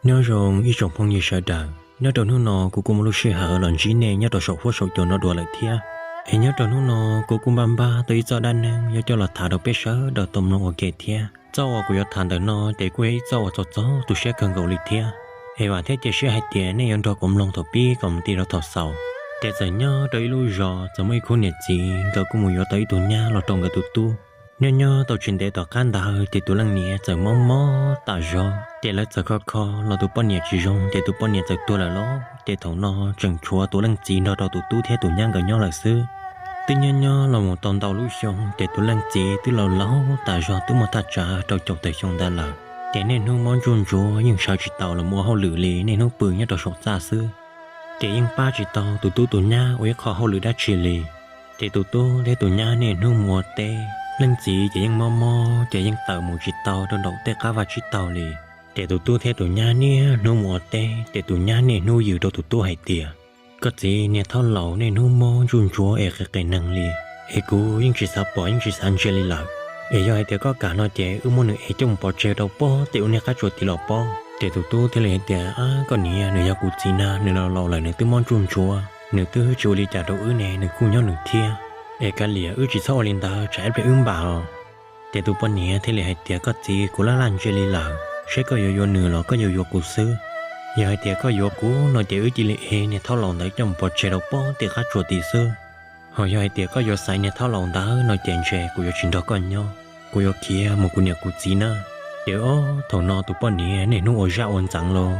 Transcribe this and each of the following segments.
Nyob zoo ib tsoom phooj ywg sawv daws, nyob rau hnub no kuv kuj muaj lub sij hawm los ntsib nej nyob rau saum huab saum cua no dua lawm thiab. Es nyob rau hnub no kuv kuj npaj npaj tau ib txoj dab neeg yuav coj los tham rau peb sawv daws tau mloog ua ke thiab. Txoj uas kuv yuav tham ntawm no ces kuj yog ib txoj uas txog txog tu siab kawg nkaus li thiab. Es vam thiab cia siab hais tias nej yuav nrog kuv mloog thaum pib kom mus ti rau thaum xaus. Ces txawm nyob rau ib lub zos txawm muaj ib khub niam txiv nkawd kuj mus yuav tau ib tug nyab los rau nkawd tus tub. Nyob nyob tau tsis ntev tom qab ntawd ces tus leej niam txawm mob mob tas zog, ces lawv txawm kho kho los tus poj niam tsis zoo ces tus poj niam txawm tuag lawm los ces thaum no tseem tshuav tus leej txiv nrog rau tus tub thiab tus nyab nkawd nyob lawm xwb. Twb nyob nyob los mus tau ntau lub xyoo ces tus leej txiv twb laus laus tas zog twb muaj thaj tsam rau caum tawm xyoo ntawd lawm. Ces niaj hnub mob ntsuj ntsuav yeej sawv tsis tau los mus ua hauj lwm li, niaj hnub pw nyob rau saum txaj xwb. Ces yeej pab tsis tau tus tub tus nyab ua ib qho hauj lwm dab tsi li. Ces tus tub thiab tus nyab niaj hnub mus ua teb, leej txiv ces yeej mob mob ces yeej tawm mus tsis tau rau nraum tej qab vaj tsib taug li. Ces tus tub thiab tus nyab niaj hnub mus ua teb ces tus nyab niaj hnub yws rau tus tub hais tias, koj txiv, niag thaub laus niaj hnub mob ntsuj ntsuav es qis qis neeg li, es kuv yeej tsis xav pom yeej tsis xav ntsia li lawm. Es yog hais tias koj kam no ces wb muab nws ev coj mus pov tseg rau pob tej ub niag qab tsuas tid los pob. Ces tus tub thiaj li hais tias, ab, koj niam, nws yog kuv txiv na, nws laus laus lawm nws twb mob ntsuj ntsuav, nws twb tsis ua li cas rau wb ne, nws kuj nyob nws thiab. Es kav liam, wb tsis txhob ua li ntawd tsam ib pliag wb npam os. Ces tus poj niam thiaj li hais tias, koj txiv, kuv laj laj ntsia li lawm, seb koj yuav yuav nws los koj yuav yuav kuv xwb. Yog hais tias koj yuav kuv no ces wb cia li ev niag thaub laus ntawd coj mus pov tseg rau pob tej qab tsuas tid xwb. Ho yog hais tias koj yuav xaiv niag thaub laus ntawd no ces ntshe kuv yuav tsis nrog koj nyob, kuv yuav khiav mus kuv niam kuv txiv na. Ces ob thaum no tus poj niam niaj hnub ua zaj ua ntxeev los,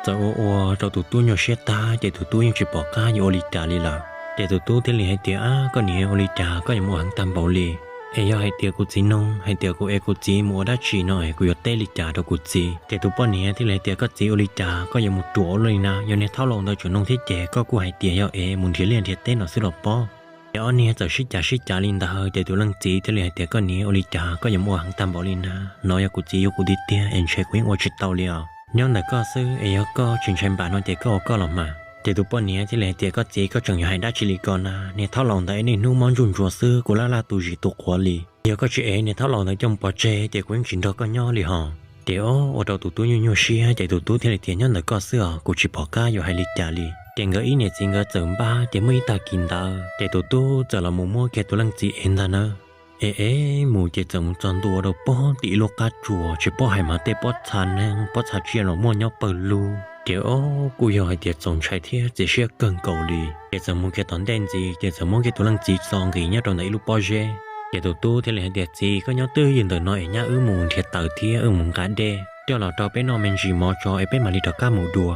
txawm ua ua rau tus tub nyuaj siab tag ces tus tub yeej tsis pom qab yuav ua li cas li lawm. Ces tus tub thiaj li hais tias, ab, koj niam, ua li cas koj yuav mus ua heev tag npaum li? Es yog hais tias kuv txiv noog hais tias kuv ev kuv txiv mus ua dab tsi no es kuv yuav teb li cas rau kuv txiv? Ces tus poj niam thiaj li hais tias, koj txiv, ua li cas koj yuav mus ruam ua luaj li na? Yog niag thaub laus ntawd tseem noog thiab ces koj kuj hais tias yog ev mus nrhiav liaj nrhiav teb no xwb los pob. Ces ob niag txawm sib cav sib cav li ntawd ces tus leej txiv thiaj li hais tias, koj niam, ua li cas koj yuav mus ua heev tag npaum li na? No yog kuv txiv yuav kuv tiag tiag es ntshe kuv yeej ua tsis tau li os. Nyob ntawm koj xwb es yog koj tsis ntshai npam no ces koj ua koj los mas. Ces tus poj niam thiaj li hais tias, koj txiv, koj tseem yuav hais dab tsi li ko na? Niag thaub laus ntawd niaj hnub mob ntsuj ntsuav xwb, kuv laj laj tu zis tu quav li. Yog koj tsis ev niag thaub laus ntawd coj mus pov tseg ces kuv yeej tsis nrog koj nyob li hos. Ces ob ua rau tus tub nyuaj nyuaj siab ces tus tub thiaj li tias, nyob ntawm koj xwb os, kuv tsis pom qab yuav hais li cas li. Ces nkawd ib niam txiv nkawd txawm npaj ces muaj ib tag kis ntawd ces tus tub txawm los mus muab kiag tus leej txiv ev ntag na. Es ev mus ces txawm mus txog ntua rau pob tim ib lub qab tsuas tsis paub hais mas tej pob txha neeg pob txha tsiaj los muaj nyob pawg lug. Ces ob kuj yog hais tias txaus ntshai thiab txias siab kawg nkaus li. Ces txawm mus kiag tom ntej ntxiv ces txawm muab kiag tus leej txiv txo nqis nyob rau ntawm ib lub pob zeb. Ces tus tub thiaj li hais tias, txiv, koj nyob twj ywm ntawm no es nyab wb mus nrhiav taws thiab wb mus nqa dej coj los rau peb noj me ntsis mov tso es peb mam li rov qab mus dua.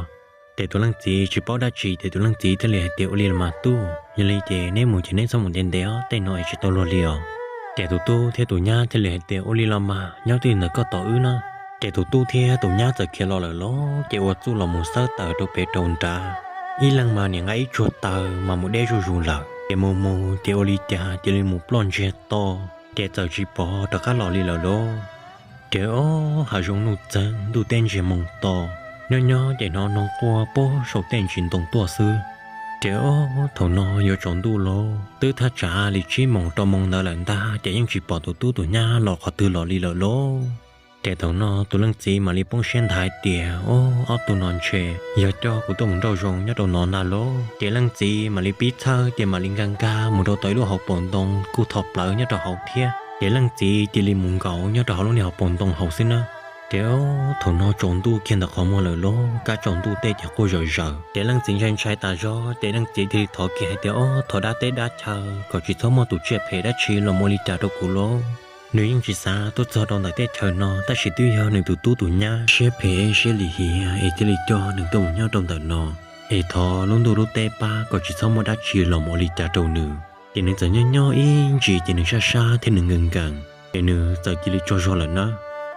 Ces tus leej txiv tsis paub dab tsi ces tus leej txiv thiaj li hais tias, ua li los mas tub, yog li ces neb mus ces neb txhob mus ntev ntev os, tej no es tsis tau luag li os. Ces tus tub thiab tus nyab thiaj li hais tias, ua li los mas, nyob twj ywm ntawm koj tos wb na. Ces tus tub thiab tus nyab txawm khiav los lawm los ces ua txuj los mus xawb taws rau pem rau nrad. Ib leeg mas niam nqa ib tsuag taws mas mus deb zuj zus lawm ces mus mus ces ua li cas cia li mus ploj ntsiag to, ces txawm tsis pov rov qab los li lawm lauj. Ces ob hav zoov nuj txeeg ntuj teb ntsiag moo to, nyob nyob ces hnov noog quaj puag saum tej ntsis ntoo tuaj xwb. Ces ob thaum no yuav tsaus ntuj lauj, twb thaj tsam li tsib moos rau moos ntawd lawm ntag ces yeej tsis pom tus tub tus nyab los qhov twg los li lawm lauj. Ces thaum no tus leej txiv mam li poob siab ntag hais tias, o, ob tug no ntshe yog coj kuv tuaj mus nrauj zoo nyob rau no ntag lauj. Ces leej txiv mam li pib txhawj ces mam li nkag nkag mus rau tom ib lub hauv paus ntoo kuj tho plawv nyob rau hauv thiab. Ces leej txiv cia li mus nkaum nyob rau hauv lub niag hauv paus ntoo hauv xwb na. Ces ob thaum no tsaus ntuj kiag ntawm qhov muag lawm lauj, kab tsaus ntuj tej ces quaj zawm zaws. Ces leej txiv ntshai ntshai tas zog ces leej txiv thiaj li thov kiag hais tias, o, thov dab teb dab chaw kom tsis txhob muaj tus tsiaj phem dab tsi los mus ua li cas rau kuv lauj. Nws yeej tsis xav tuaj txog rau ntawm teb chaws no tab sis twb yog nws tus tub tus nyab siab phem siab lim hiam es thiaj li coj nws tuaj mus nyob rau ntawm no. Es thov lub ntuj lub teb pab kom tsis txhob muaj dab tsi los mus ua li cas rau nws. Ces nws txawm nyob nyob ib ntsis ces nws sab sab thiab nws nkees nkees, ces nws txawm cia li tsaug zog lawm na.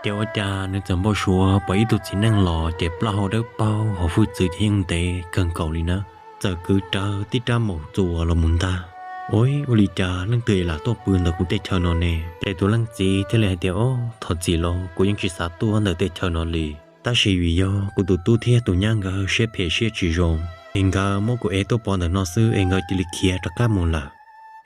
Ces ua cas nws txawm npau suav pom ib tug txiv neej los ces plaub hau dawb paug hos hwj txwv ces yeej ntev kawg nkaus li na. Txawm kwv rawv tib rab maum txuas los mus ntag. Ua, ua li cas leej twg lam tuaj pw ntawm kuv teb chaws no ne? Ces tus leej txiv thiaj li hais tias, o, thov txim lauj, kuv yeej tsis xav tuaj ntawm teb chaws no li. Tab sis vim yog kuv tus tub thiab tus nyab nkawd siab phem siab tsis zoo, es nkawd muab kuv ev tuaj pov ntawm no xwb es nkawd cia li khiav rov qab mus lawm.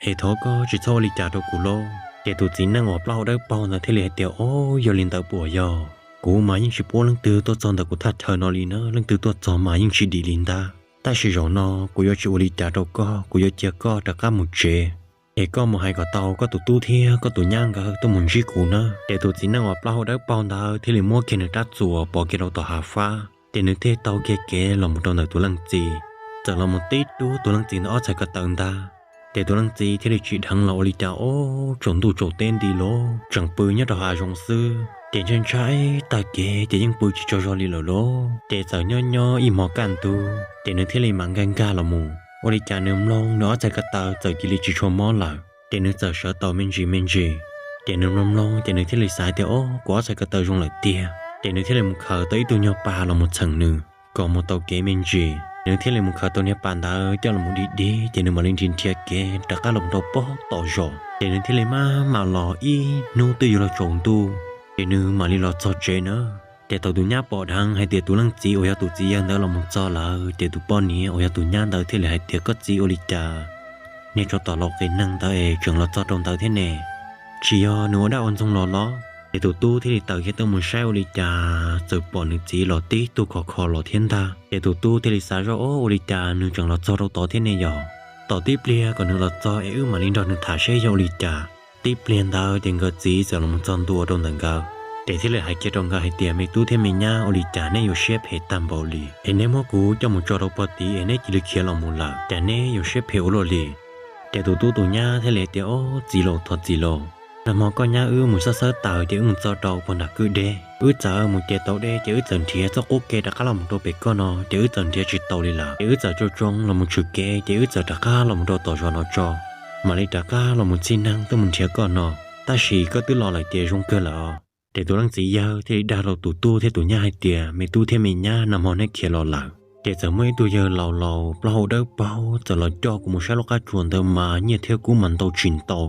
Es thov koj tsis txhob ua li cas rau kuv lauj. Ces tus txiv neej uas plaub hau dawb paug ntawd thiaj li hais tias, o, yog li ntawd puas yog? Kuv mas yeej tsis pub leej twg tuaj txog ntawm kuv thaj chaw no li na, leej twg tuaj txog mas yeej tsis dim li ntag. Tab sis zaum no kuv yuav tsis ua li cas rau koj, kuv yuav cia koj rov qab mus tsev, es koj mus hais kom tau koj tus tub thiab koj tus nyab nkawd tuaj mus ntsib kuv na. Ces tus txiv neej uas plaub hau dawb paug ntawd thiaj li muab kiag nws rab txuas pov kiag rau tom hav fab, ces nws thiaj taug kiag kev los mus rau ntawm tus leej txiv, txawm los mus tib tug tus leej txiv ntawd ob txhais ko taw ntag. Ces tus leej txiv thiaj li tsim dheev los ua li cas, ob, tsaus ntuj tsaus teb nti los tseem pw nyob rau hav zoov xwb. Ces ntshai ntshai tag kev ces yeej pw tsis tsaug zog li lawm lauj. Ces txawm nyob nyob ib hmo kaj ntug ces nws thiaj li mam nkag nkag los mus, ua li cas nws mloog nws ob txhais ko taw txawm cia li tsis tshua mob lawm. Ces nws txawm sawv tau me ntsis me ntsis, ces nws mloog mloog ces nws thiaj li xav tias, ob, kuv ob txhais ko taw zoo lawm tiag. Ces nws thiaj li mus khaws tau ib tug nyuag pas los mus txheem nws kom mus tau kev me ntsis. Nws thiaj li mus khaws tau niag pas ntawd coj los mus dig dig, ces nws mam li nrhiav nrhiav kev rov qab los mus rau pob tom zos. Ces nws thiaj li maj mam los ib hnub twb yuav los tsaus ntuj, ces nws mam li los txog tsev na. Ces thaum tus nyab pom dheev hais tias tus leej txiv uas yog tus txiv yawg ntawd los mus txog lawm, ces tus poj niam uas yog tus nyab ntawd thiaj li hais tias, koj txiv, ua li cas niag tsov tom laus qias neeg ntawd es tseem los txog rau ntawd thiab ne? Tsis yog nws ua dab ua ntxoog los los? Ces tus tub thiaj li tawm kiag tuaj mus saib ua li cas txawm pom nws txiv los tib tug khov kho los thiab ntag. Ces tus tub thiaj li xav zoj, ob, ua li cas nws tseem los txog rau tod thiab ne yog? Tos tib pliag kom nws los txog es wb mam li nrog nws tham seb yog ua li cas. Tib pliag ntawd ces nkawd txiv txawm los mus txog ntua rau ntawm nkawd, ces thiaj li hais kiag rau nkawd hais tias, me tub thiab me nyab, ua li cas neb yuav siab phem tag npaum li es neb muab kuv coj mus tso rau puag tid es neb cia li khiav los mus lawm, cas neb yuav siab phem ua luaj li? Ces tus tub tus nyab thiaj li tias, ob, txiv laus, thov txiv laus, nag hmo koj nyab wb mus xawb xawb taws ces wb mus txog rau puag nram kwj deb, wb txawm mus ce tau deb ces wb txawm nrhiav txoj qub ke rov qab los mus rau pem koj no ces wb txawm nrhiav tsis tau li lawm, ces wb txawm tso tsoo los mus tshwm kev ces wb txawm rov qab los mus rau tom zos no tso, mam li rov qab los mus txhij neeg tuaj mus nrhiav koj no. Tab sis koj twb los lawm ces zoo kawg lawm os. Ces tus leej txiv yawg thiaj li dag rau tus tub thiab tus nyab hais tias, me tub thiab me nyab, nag hmo neb khiav los lawm ces txawm muaj ib tug yawg laus laus plaub hau dawb paug txawm los coj kuv mus saib lub qab tsuas ntawd mas nyiaj thiab kub mas ntau tsis ntau.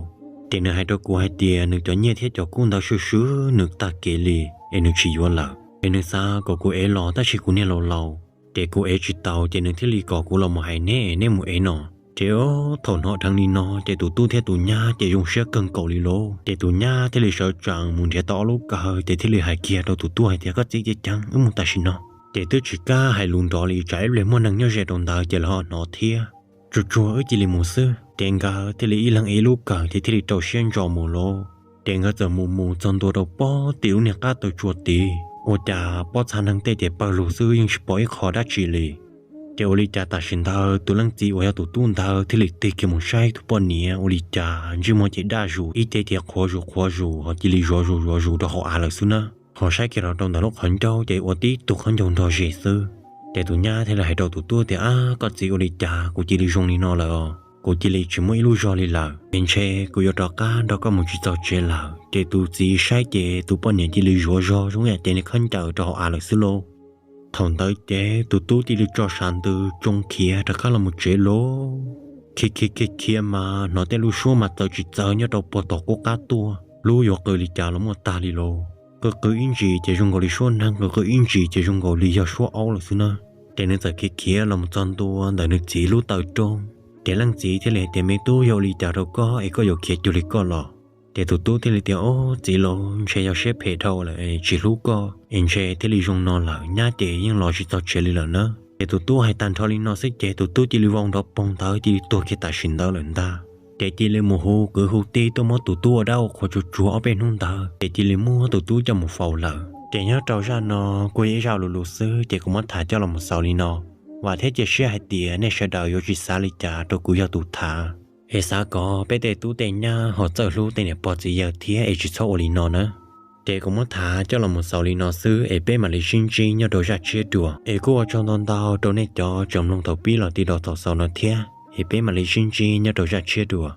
Ces nws hais rau kuv hais tias nws cov nyiaj thiab cov kub ntawd swb swb nws tag kev li es nws tsis yuav lawm. Ces nws xav kom kuv ev los tab sis kuv niag laus laus ces kuv ev tsis tau, ces nws thiaj li kom kuv los mus hais neb, neb mus ev no. Ces thaum hnov dheev li no ces tus tub thiab tus nyab ces zoo siab kawg nkaus li lauj. Ces tus nyab thiaj li sawv tsees mus nrhiav tau ob lub kawg ces thiaj li hais kiag rau tus tub hais tias, koj txiv, ceev ceev wb mus tam sim no. Ces twb tsis kam hais lus nrov li, tsam ib pliag muaj neeg nyob ze rau ntawd ces lawv ho hnov thiab. Tsuag tsuag wb cia li mus xwb. Ces nkawd thiaj li ib leeg ev lub kawg ces thiaj li rau siab ntso mus lauj. Ces nkawd txawm mus mus txog ntua rau pob tim lub niag qab taw tsua tid, ua cas pob txha neeg tej ces pawg lug xwb yeej tsis pom ib qho dab tsi li. Ces ua li cas tam sim ntawd tus leej txiv uas yog tus tub ntawd thiaj li tig kiag mus saib tus poj niam, ua li cas ntsej muag ces daj zus, ib ce ces qhuav zus qhuav zus ho cia li zuav zus zuav zus rau hauv av lawm xwb na. Ho saib kiag los rau ntawm lub qhov ncauj ces ua tib tug khaub ncaug nrog zes xwb. Ces tus nyab thiaj li hais rau tus tub tias, ab, koj txiv, ua li cas kuv cia li zoo li no lawm os, kuv cia li tsis muaj ib lub zog li lawm es ntshe kuv yuav rov qab nrog koj mus tsis txog tsev lawm. Ces tus txiv saib ces tus poj niam cia li zuav zog zoo ib yam ces niag khaub ncaws rau hauv av lawm xwb lauj. Thaum ntawd ces tus tub cia li tso sav ntws tsoo khiav rov qab los mus tsev lauj. Khiav khiav khiav khiav mas hnov tej lub suab mas txawv tsis txawv nyob rau puag tom qub qab tuaj, lub yuav qw li cas los muaj tag li lauj. Qw qw ib ntsis ces zoo nkaus li suab neeg, qw qw ib ntsis ces zoo nkaus li yog suab aub lawm xwb na. Ces nws txawm khiav khiav los mus txog ntua ntawm nws txiv lub taw rooj. Ces leej txiv thiaj li hais tias, me tub, yog ua li cas rau koj es koj yuav khiav cuag li koj los? Ces tus tub thiaj li tias, ob, txiv laus, ntshe yog siab phem dhau lawm es tsis hlub koj es ntshe thiaj li zoo no lawm, nyab ces yeej los tsis txog tsev li lawm na. Ces tus tub hais tag nrho li no xwb ces tus tub cia li vau nrov poog ntawd cia li tuag kiag tam sim ntawd lawm ntag. Ces cia li mus hu kwv hu tij tuaj muab tus tub ua dab ua qhua tsuag tsuag ob peb hnub ntawd ces cia li muab tus tub coj mus faus lawm. Ces nyob rau zaj no kuj yog ib zaj lus lus xwb ces kuv muab tham coj los mus xaus li no. Vam thiab cia siab hais tias nej sawv daws yuav tsis xav li cas rau kuv yog tus tham, es xav kom peb tej tub tej nyab ho txawj hlub tej niam pog txiv yawg thiab es tsis txhob ua li no na. Ces kuv muab tham coj los mus xaus li no xwb es peb mam li sib ntsib nyob rau zaj tshiab dua. Es kuj ua tsaug ntau ntau rau nej cov tseem mloog thaum pib los txog rau thaum xaus no thiab es peb mam li sib ntsib nyob rau zaj tshiab dua.